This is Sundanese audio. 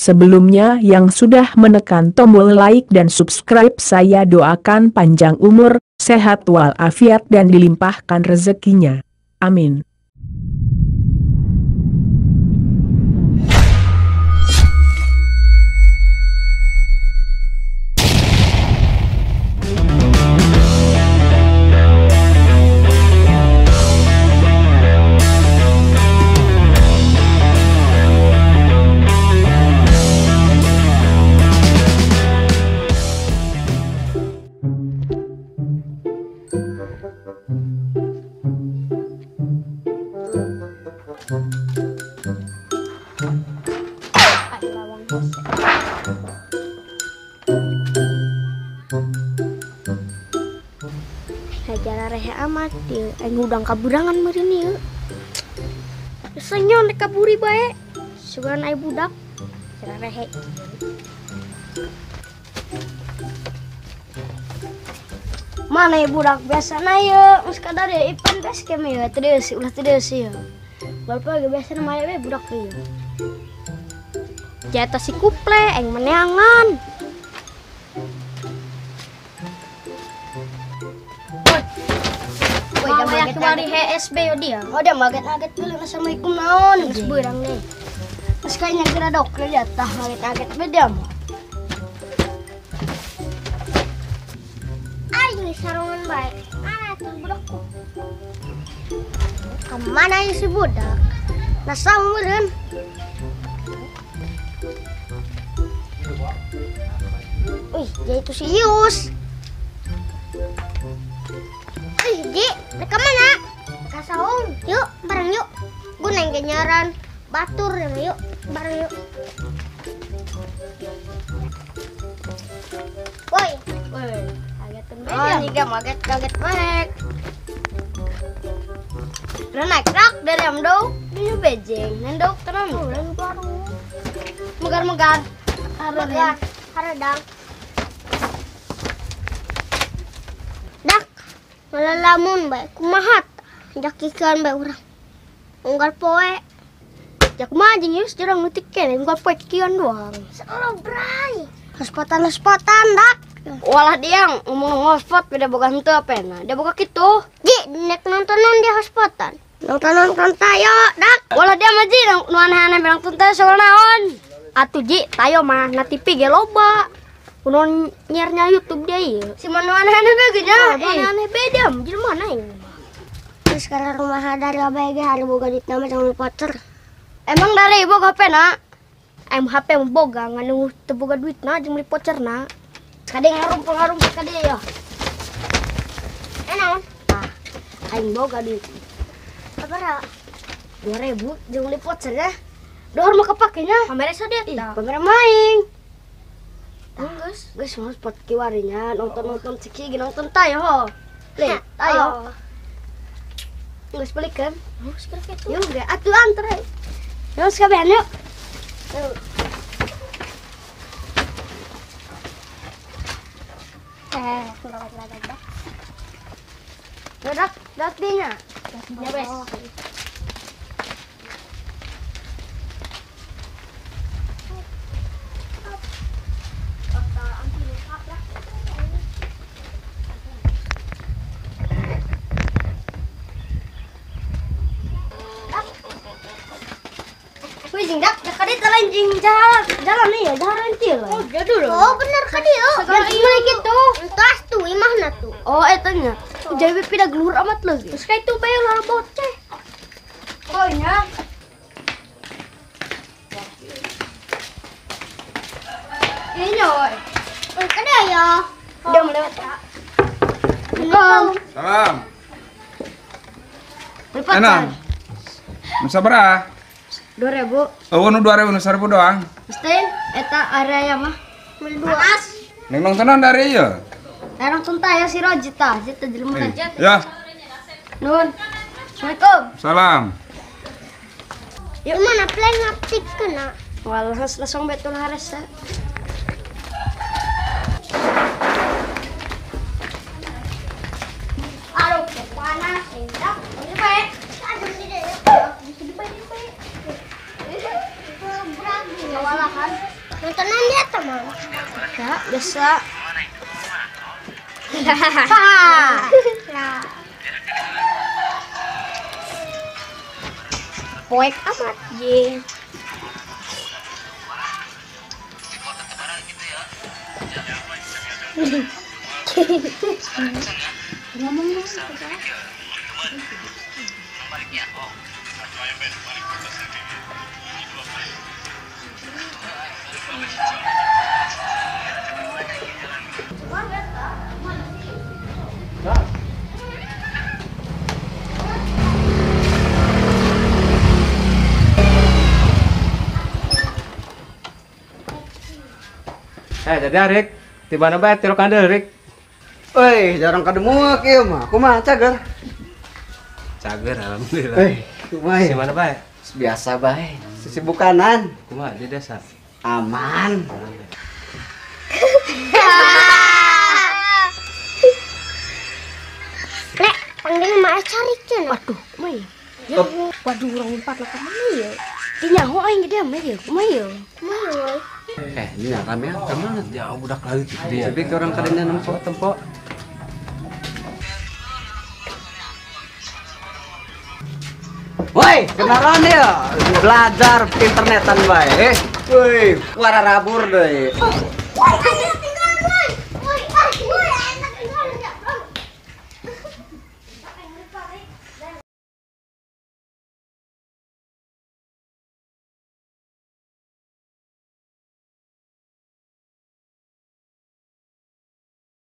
Sebelumnya yang sudah menekan tombol like dan subscribe, saya doakan panjang umur, sehat walafiat dan dilimpahkan rezekinya. Amin. Hajar rehe amat ieu aing udang kaburangan meureun ieu. Senyon rek kaburi bae. Sugan ai budak cara rehe. Mana ieu budak biasana ieu geus kadar ieu ipan base camp ieu teu deus ulah teu deus ieu. Bapak ge biasana mah we budak ieu. Jata si kuple aing meneangan. Woi, kemari HSB yo dia. Oh, dia maget-maget dulu. Assalamualaikum naon geus beurang deh. Geus kayaknya kira dok jatah maget-maget beda mah. Aing sarungan bae. Mana tuh budakku? Kemana ieu si budak? Nasang meureun. Wih, dia itu si Yus. Ih, Ji, mereka mana? Ke saung. Yuk, bareng yuk. Gue neng genyaran batur ya, yuk, bareng yuk. Woi, woi, kagetan bae. Oh, ini kaget kaget bae. Udah naik truk dari Amdo, di Bejeng, nendok tenang. Oh, baru. Megar-megar. Haredang. Haredang. Malalamun bae kumaha jakikan bae urang. Unggal poe. Jak mah jeung geus jarang leutik keneh unggal poe kikian doang. Salah bray. Hotspot-hotspotan dak. Walah dia ngomong hotspot beda boga henteu apena. Dia boga kitu. Ji, nek nontonan dia hotspotan. Nonton-nonton tayo dak. Walah dia mah ji nu aneh-aneh nonton tayo soal naon. Atuh ji, tayo mah na TV ge loba. Kunon nyernya YouTube dia ieu. Si manu aneh-aneh bae ge nya. Aneh-aneh beda, jelema mana ini. Terus sekarang rumah dari abai ge hari boga duit nama jangan voucher. Emang dari boga HP na? Em HP mah boga ngan teu boga duit na jeung beli voucher na. Kade ngarumpul-ngarumpul kade yo. Eh naon? Tah, aing boga duit. Sabaraha? 2000 jeung beli voucher ya. Dohor mah kepake nya. Pamere sadia tah. Pamere maing. Geus, geus mau spot kiwarinya nonton-nonton ciki ge nonton tayo ho. Le, tayo. Geus balik kan? Oh, sekarang kitu. Yuk, ge atuh anter. Yuk, sekabehan yuk. Dak, dak dinya. Ya wes. Wih, dak, kadi lain jing jalan, jalan nih ya, jalan til. Oh, jadi oh, bener kadi yo. Segala gitu. Entas tuh imahna tuh. Oh, eta nya. Jadi pindah gelur amat lagi. Terus kayak itu bae ulah boceh. Oh, nya. Ini nya, oi. Kadi ya. Udah melewat. Assalamualaikum. Salam. Enak. Musabara. 2000. Oh, nu 2000 nu 1000 doang. Mesti eta area mah. Panas. Neng nontonan dari ieu. Nonton tah ya si Roji tah, jeta jelema aja. Ya. Nuhun. Assalamualaikum. Salam. Yuk mana plan ngaptik kena. Walah langsung betul haresa. Aduh, panas enak. Ini bae. Aduh sini. Di sini bae, di bae. Kewalahan. Nontonan dia teman. Ya, biasa. Poek amat ye. Ngomong dong. Jadi Rik, di mana bae tilu kandel Rik? Woi, jarang kademuk ieu mah. Kumaha cager? Cager alhamdulillah. Woi, kumaha? Di mana bae? Biasa bae. Sisibukanan. Kumaha di desa? Aman. Lek, panggil mak cari cenah. Waduh, kumaha ya? Waduh, urang lompat lah kemana ya? Di nyaho aing gede mah ya, kumaha ya? Kumaha euy? Ini rame kemana? Jauh budak lagi dia. Tapi ke orang kadenya nempo tempo. Woi, kenalan ya. Belajar internetan bae. Woi, warna rabur deui.